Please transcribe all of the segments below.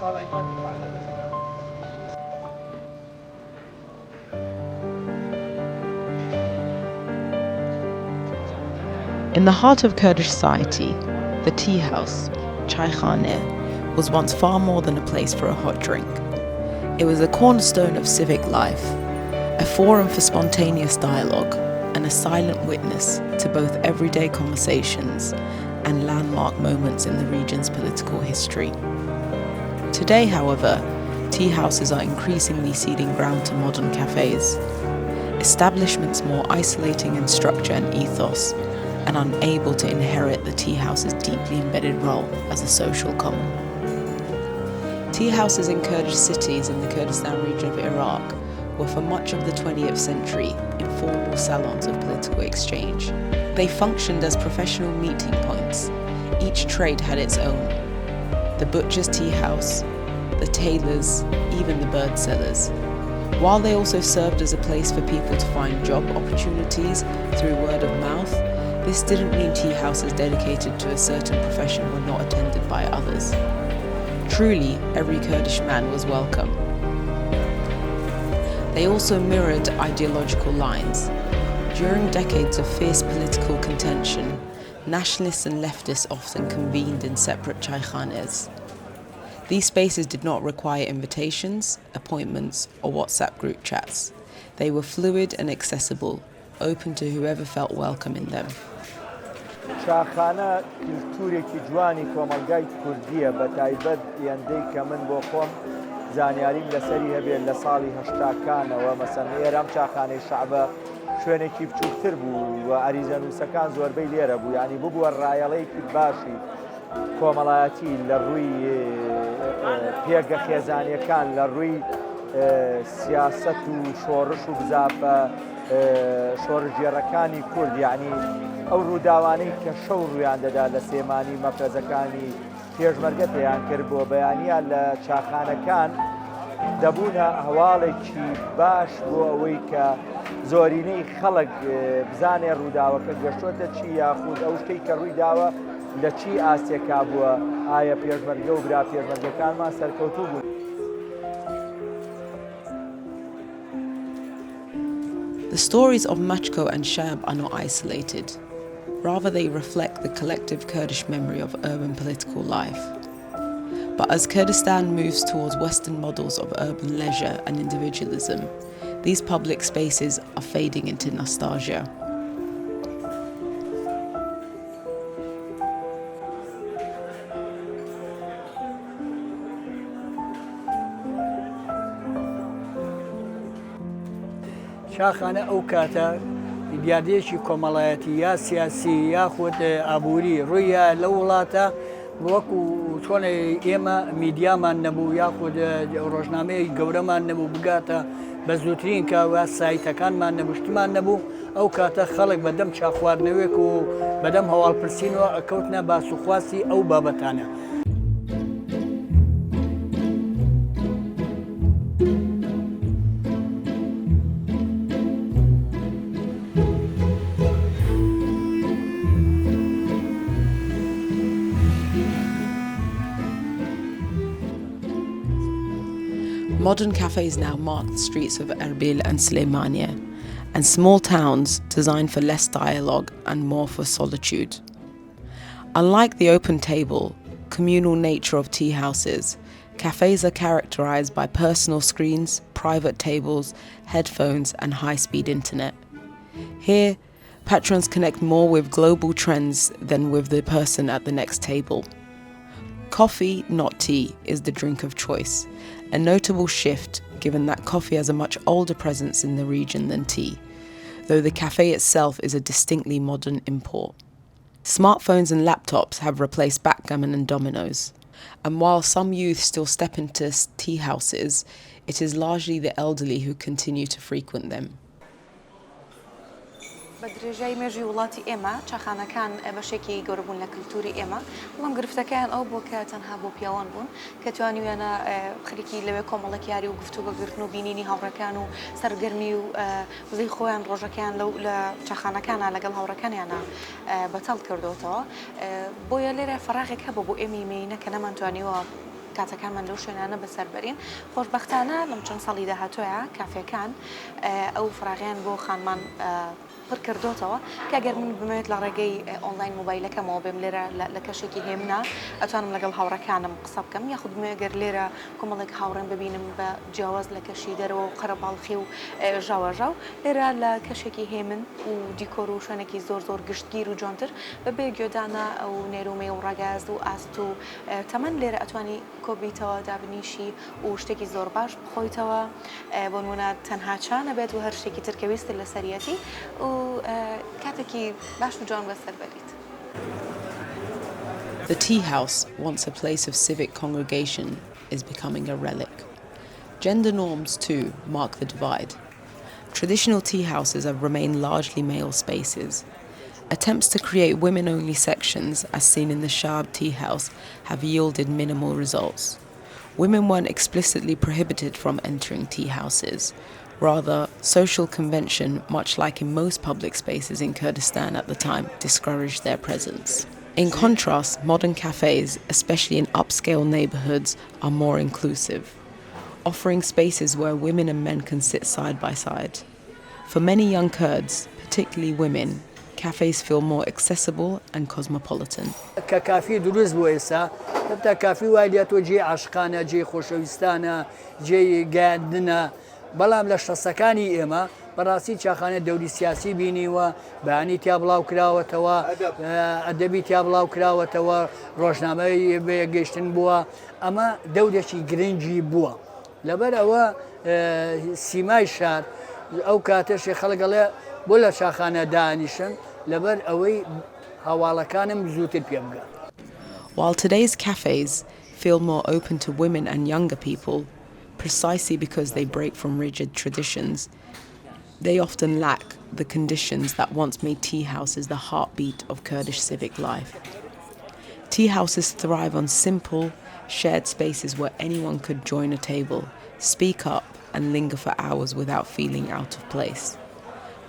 In the heart of Kurdish society, the tea house, Chaikhane, was once far more than a place for a hot drink. It was a cornerstone of civic life, a forum for spontaneous dialogue, and a silent witness to both everyday conversations and landmark moments in the region's political history. Today, however, tea houses are increasingly ceding ground to modern cafes, establishments more isolating in structure and ethos, and unable to inherit the tea house's deeply embedded role as a social common. Tea houses in Kurdish cities in the Kurdistan region of Iraq were for much of the 20th century informal salons of political exchange. They functioned as professional meeting points. Each trade had its own. The butcher's tea house, the tailors, even the bird sellers. While they also served as a place for people to find job opportunities through word of mouth, this didn't mean tea houses dedicated to a certain profession were not attended by others. Truly, every Kurdish man was welcome. They also mirrored ideological lines. During decades of fierce political contention, nationalists and leftists often convened in separate chaikhanes. These spaces did not require invitations, appointments, or WhatsApp group chats. They were fluid and accessible, open to whoever felt welcome in them. چاخانە کلتورێکی جوانی کۆمەڵگای کوردییە بە تایبەت ئێندەی کە من بۆ خۆم زانیاریم لەسەری هەبێت لە ساڵی هەشتاکانەوە مەسەن ئێرە ئەم چاخانەی شەعبە شوێنێکی بچووکتر بوو و ئەریزەنووسەکان زۆربەی لێرە بوو یانی ببووە ڕایەڵەیەکی باشی کۆمەڵایەتی لە ڕووی پێگە خێزانیەکان لە ڕووی سیاسەت و شۆڕش و بزافە شۆڕشگێڕەکانی کورد یعنی ئەو ڕووداوانەی کە شەو ڕویان دەدا لە سێمانی مەفرەزەکانی پێشمەرگە پێیان کرد بۆ بەیانیان لە چاخانەکان دەبوونە هەواڵێکی باش بۆ ئەوەی کە زۆرینەی خەڵک بزانێ ڕووداوەکە گەشتۆتە چی یاخود ئەو شتەی کە ڕووی داوە لە چی ئاستێکا بووە ئایا پێشمەرگە و برا پێشمەرگەکانمان سەرکەوتوو بوون. The stories of Machko and Shab are not isolated. Rather, they reflect the collective Kurdish memory of urban political life. But as Kurdistan moves towards Western models of urban leisure and individualism, these public spaces are fading into nostalgia. چاخانە ئەو کاتە دیاردەیەکی کۆمەڵایەتی یا سیاسی یاخود ئابووری ڕوویە لەو وڵاتە وەکو چۆن ئێمە میدیامان نەبوو یاخود ڕۆژنامەیەکی گەورەمان نەبوو بگاتە بە زووترین کاوە سایتەکانمان نەبوو شتمان نەبوو ئەو کاتە خەڵک بەدەم چاخواردنەوەیەک و بەدەم هەواڵپرسینەوە ئەکەوتنە باس و خواسی ئەو بابەتانە. Modern cafes now mark the streets of Erbil and Sulaymaniyah, and small towns designed for less dialogue and more for solitude. Unlike the open table, communal nature of tea houses, cafes are characterized by personal screens, private tables, headphones, and high speed internet. Here, patrons connect more with global trends than with the person at the next table. Coffee, not tea, is the drink of choice, a notable shift given that coffee has a much older presence in the region than tea, though the cafe itself is a distinctly modern import. Smartphones and laptops have replaced backgammon and dominoes. And while some youth still step into tea houses, it is largely the elderly who continue to frequent them. بە درێژای مێژووی وڵاتی ئێمە چاخانەکان بەشێکی گەورە بوون لە کلتوری ئێمە، بەڵام گرفتەکەیان ئەوە بووە کە تەنها بۆ پیاوان بوون کە توانیویانە خەریکی لەوێ کۆمەڵێک یاری و گفتوگۆکردن و بینینی هاوڕێکان و سەرگەرمی و وزەی خۆیان ڕۆژەکەیان لەو لە چاخانەکانا لەگەڵ هاوڕێکانیانا بەتاڵ کردۆتەوە بۆیە لێرە فەراغێک هەبوو بۆ ئێمەی مێینە کە نەمانتوانیوە. کاتەکانمان لەو شوێنانە بەسەر بەرین. خۆشبەختانە لەم چەند ساڵی داهاتووە کافێکان ئەو فراغەیان بۆ خانمان پڕ کردۆتەوە کە گەر من بمەوێت لە ڕێگەی ئۆنلاین مۆبایلەکەمەوە بێم لێرە لە کەشێکی هێمنا ئەتوانم لەگەڵ هاوڕێکانم قسە بکەم یاخود بمەوێت گەر لێرە کۆمەڵێک هاوڕێم ببینم بە جیاواز لە کەشی دەرەوە و قەرەباڵخی و ژاوەژاو لێرە لە کەشێکی هێمن و دیکۆر و شوێنێکی زۆر زۆر گشتگیر و جوانتر بەبێ گوێدانە ئەو نێر و مێ و ڕەگەز و ئاست و تەمەن لێرە ئەتوانی کۆبیتەوە دابنیشی و شتێکی زۆر باش بخۆیتەوە بۆ نمونە تەنها چا نەبێت و هەر شتێکی تر کە ویستت لەسەریەتی و کاتێکی باش و جوان بەسەر بەریت. The tea house, once a place of civic congregation, is becoming a relic. Gender norms, too, mark the divide. Traditional tea houses have remained largely male spaces. Attempts to create women-only sections, as seen in the Shab Tea House, have yielded minimal results. Women weren't explicitly prohibited from entering tea houses. Rather, social convention, much like in most public spaces in Kurdistan at the time, discouraged their presence. In contrast, modern cafes, especially in upscale neighborhoods, are more inclusive, offering spaces where women and men can sit side by side. For many young Kurds, particularly women, cafes feel more accessible and cosmopolitan. کە کافی دروست بوو ئێستا هەتا کافی وای لێتۆ جێی عاشقانە جێی خۆشەویستانە جێی گەیاندنە بەڵام لە شەستەکانی ئێمە بەڕاستی چاخانە دەوری سیاسی بینیوە بەیانی تیا بڵاو کراوەتەوە ئەدەبی تیا بڵاو کراوەتەوە ڕۆژنامەی بەیەکگەیشتن بووە ئەمە دەورێکی گرنگی بووە لەبەر ئەوە سیمای شار ئەو کاتەشی خەڵک ئەڵێ بۆ لە چاخانە دانیشن لەبەر ئەوەی هەواڵەکانم زووتر پێ بگا. While today's cafes feel more open to women and younger people, precisely because they break from rigid traditions, they often lack the conditions that once made tea houses the heartbeat of Kurdish civic life. Tea houses thrive on simple, shared spaces where anyone could join a table, speak up, and linger for hours without feeling out of place.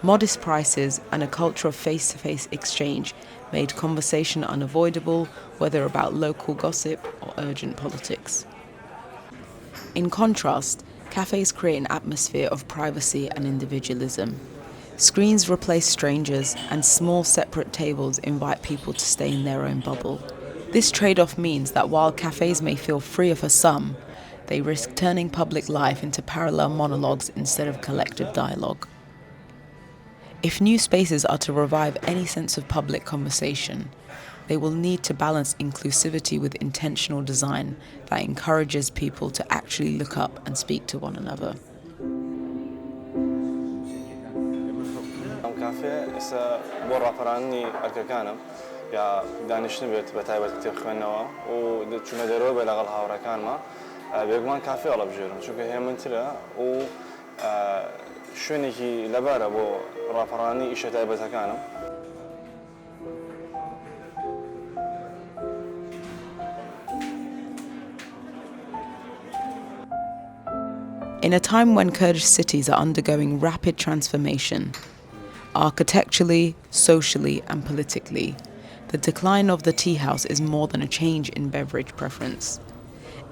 Modest prices and a culture of face to face exchange made conversation unavoidable, whether about local gossip or urgent politics. In contrast, cafes create an atmosphere of privacy and individualism. Screens replace strangers, and small separate tables invite people to stay in their own bubble. This trade off means that while cafes may feel freer for some, they risk turning public life into parallel monologues instead of collective dialogue. If new spaces are to revive any sense of public conversation, they will need to balance inclusivity with intentional design that encourages people to actually look up and speak to one another. ئەم کافێ ئێستا بۆ ڕاپەڕاندنی ئەرکەکانم یا دانیشتن بێت بە تایبەت کتێب خوێندنەوە و چوونە دەرەوە بێ لەگەڵ هاوڕێکانما بێگومان کافێ هەڵەبژێرم چونکە هێمنترە و شوێنێکی لەبارە بۆ ڕاپەڕاندنی ئیشە تایبەتەکانم. In a time when Kurdish cities are undergoing rapid transformation, architecturally, socially, and politically, the decline of the tea house is more than a change in beverage preference.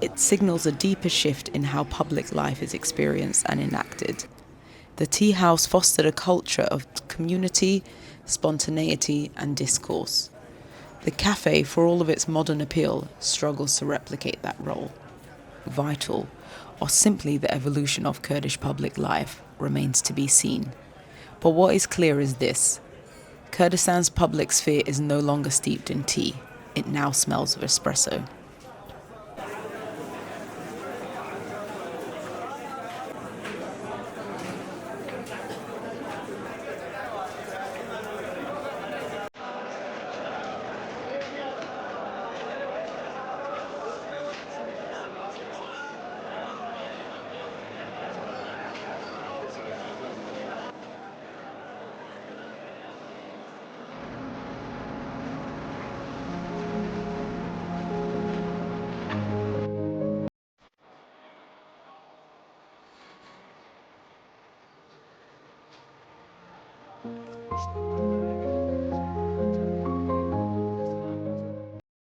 It signals a deeper shift in how public life is experienced and enacted. The tea house fostered a culture of community, spontaneity, and discourse. The cafe, for all of its modern appeal, struggles to replicate that role. Vital, or simply the evolution of Kurdish public life, remains to be seen. But what is clear is this: Kurdistan's public sphere is no longer steeped in tea, it now smells of espresso.